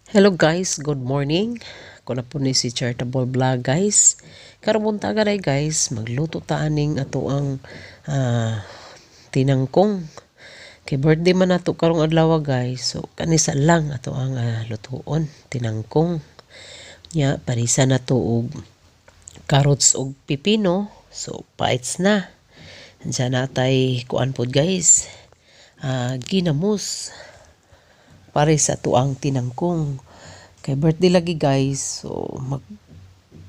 Hello guys, good morning. Ako na po ni si Charitable Vlog, guys. Karon buntaga day guys, magluto ta aning ato ang tinangkong. Kay birthday man nato karong adlaw, guys. So kanisa lang ato ang lutuon, tinangkong. Nya parisa nato og carrots og pipino. So paits na. Diyan natay kuan pod, guys. Ginamos pare sa atuang tinangkong. Kay birthday lagi, guys, so mag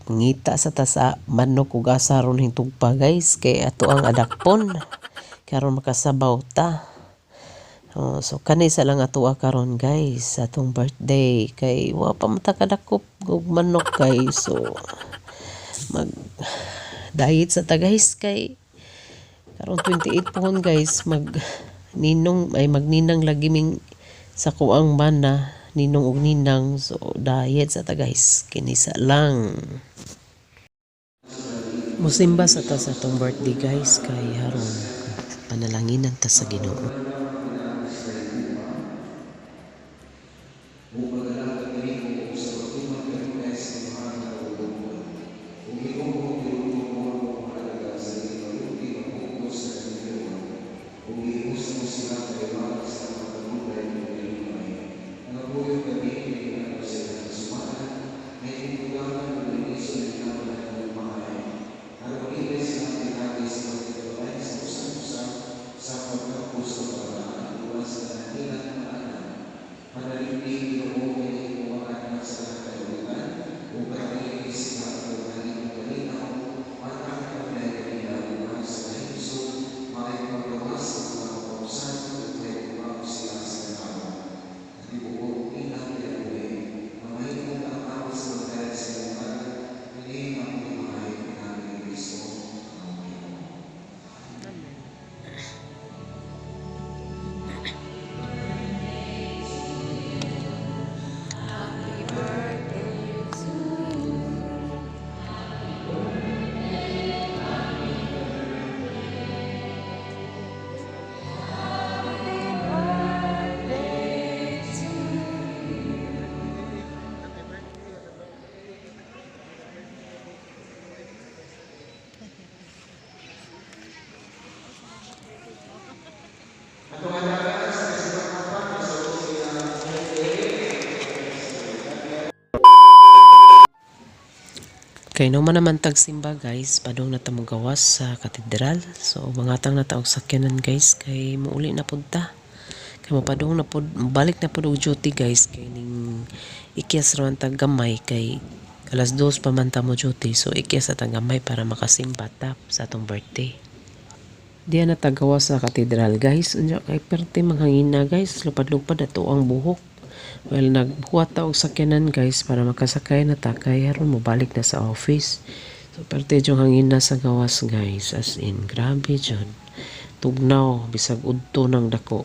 mangita sa ta sa manok ug asa ron hintugpa, guys, kay ato ang adakpon karon makasabaw ta. Oh, so kani sa lang ato karon, guys, sa atong birthday kay wa pa man ta kadakop og manok, guys. So mag diet sa ta, guys, kay karon 28 pohon, guys, mag ninong ay magninang lagi ming sa kuang bana, ninong og ninang, so diet sa ta, guys, kinisa lang. Musimba sa ta sa atong birthday, guys, kay haron panalanginan ta sa Ginoo. Kay no man naman tagsimba, guys, padung na ta gawas sa katedral. So mangatang na ta og sakyanan, guys, kay muuli na pud ta. Kay mopadung na pud, balik na pud og duty, guys, kay ning ikyas ra man tag gamay kay alas 2 pa man ta mo duty. So ikyas sa tag gamay para makasimba ta sa atong birthday. Diya na ta gawas sa katedral, guys. Unya kay perte manghangina, guys, lupad-lupad ato ang buhok. Well, naghuwat ta og sakyanan, guys, para makasakay na ta kay aron mobalik na sa office. So perte jud hangina sa gawas, guys, as in grabe jud. Tugnaw bisag udto ng dako.